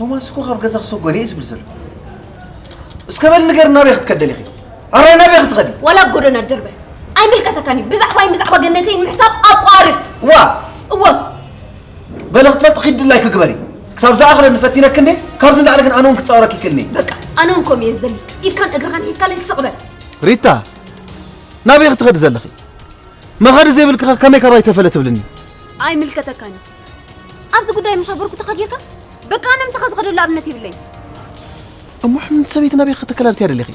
ቶማስ እኮ ካብ ገዛ ክሰጎደ እዩ ዝብል ዘሎ። እስከ በል ንገር፣ ናበይ ክትከደል ኢኺ? ኣራይ ናበይ ክትኸዲ? ዋላ ኣብ ጎደና ደርበ። ኣይምልከተካን እዩ። ብዛዕባይን ብዛዕባ ገነተይን ምሕሳብ ኣቋርጽ። ዋ! እወ። በለ ክትፈልጥ ኺድ ድላይ ክግበሪ። ክሳብ ዝኣኽለኒ ፈቲነክ እንዴ? ካብዚ ንላዕሊ ግን ኣነ እውን ክጻወረክ ይክእልኒ። በቃ፣ ኣነ እውን ከምኡ እየ ዝደሊ። ኢድካን እግርኻን ሒዝካለይ ስቕ በል። ሪታ፣ ናበይ ክትኸዲ ዘለኺ? መኸዲ ዘይብልክኻ ከመይ ካባይ ተፈለ ትብልኒ? ኣይምልከተካን እዩ። ኣብዚ ጉዳይ ምሻበርኩ ተኸጊርካ በቃ ኣነ ምሳኻ ዝኸደሉ ኣብነት የብለይ። እሞ ሕምንቲ ሰበይቲ ናበይ ከተከላብትያ ደሊኺ?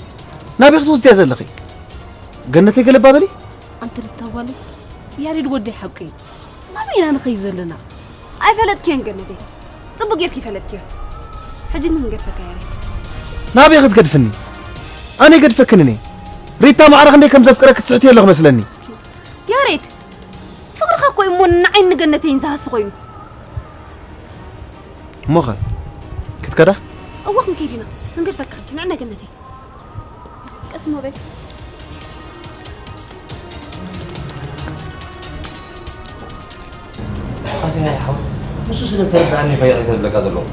ናበይ ክትወስድያ ዘለኺ? ገነተይ ገለባ በሊ። ኣንተ ልታዋለይ ያሬድ ወደይ ሓቂ እዩ። ናበይ ኢና ንኸይድ ዘለና? ኣይፈለጥክዮን ገነተይ። ጽቡቅ ጌርኪ ይፈለጥክዮ። ሕጂ ግን ገድፈካ ያሬድ። ናበይ ክትገድፍኒ? ኣነ ገድፈክን እኔ? ሪታ ማዕረ ክንደይ ከም ዘፍቅረክ ትስሕትዮ ኣለኹ መስለኒ። ያሬድ፣ ፍቅርኻ እኮ እዩ እሞ ንዓይን ንገነተይን ዝሃሲ ኮይኑ። እሞኸ ክትከዳ? እወ ክንከይድ ኢና። ክንገድፈካ ሕጂ ንዕነ ገነተይ። ቀስ እሞ በል። ኣቲ ናይ ሓው ንሱ ስለ ዝተረዳእኒ ከይቕሬተ ዝብለካ ዘለኹ።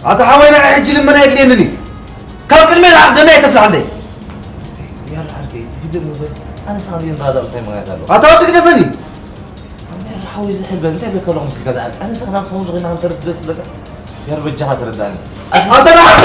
ኣታ ሓወይ ንዓይ ሕጂ ልመና የድልየንን እዩ። ካብ ቅድመይ ንዓቕ ደመይ ኣይተፍልሓለይ። ያር ዓርከይ ግድም ንበል። ኣነ ሳብ ንራዳእ እንታይ ምኽንያት ኣሎ? ኣታ ወዲ ግደፈኒ። ያር ሓወይ ዝሕል በል እንታይ በልካ ኣለኹ መስልካ ዝዓል ኣነ ሳብ ናብ ከምኡ ዝኾይና ክንተርፍ ደስ ዝብለካ። ያር በጃኻ ተረዳእኒ። ኣታ ንዓቕ